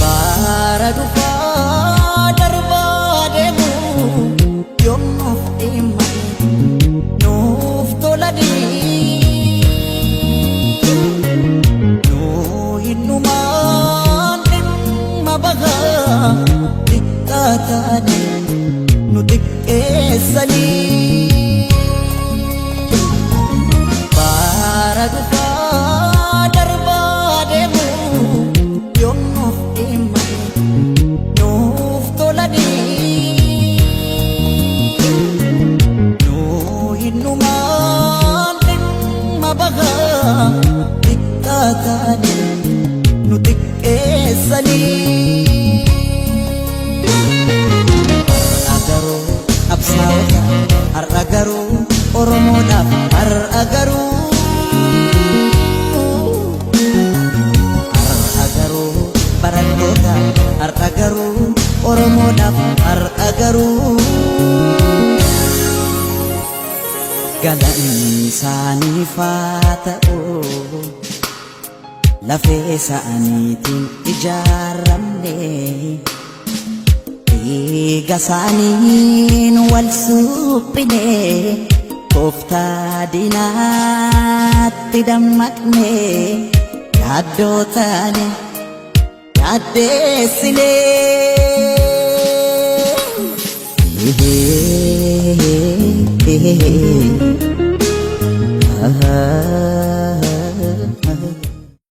Bara dhufaa darbaa deemu yoom nuuf dhimma nuuf tolanii nuu hinnumaan dhimma bahaa xiqqaa taane nu xiqqeessanii. Bara dhufaa darbaa deemu yoom nuuf dhimma nuuf tolanii nuu hinnumaan dhimma bahaa xiqqaa taane nu xiqqeessanii. Har'a garuu qabsaa'ota, har'a garuu Oromoodhaaf, har'a garuu, har'a garuu barattoota, har'a garuu Oromoodhaaf, har'a garuu galanni isaaniif haa ta'u, lafee isaaniitiin ijaaramne. Dhiiga isaaniin wal suphine, tooftaa diinaatti dammaqne, yaaddoo taane yaaddeessine.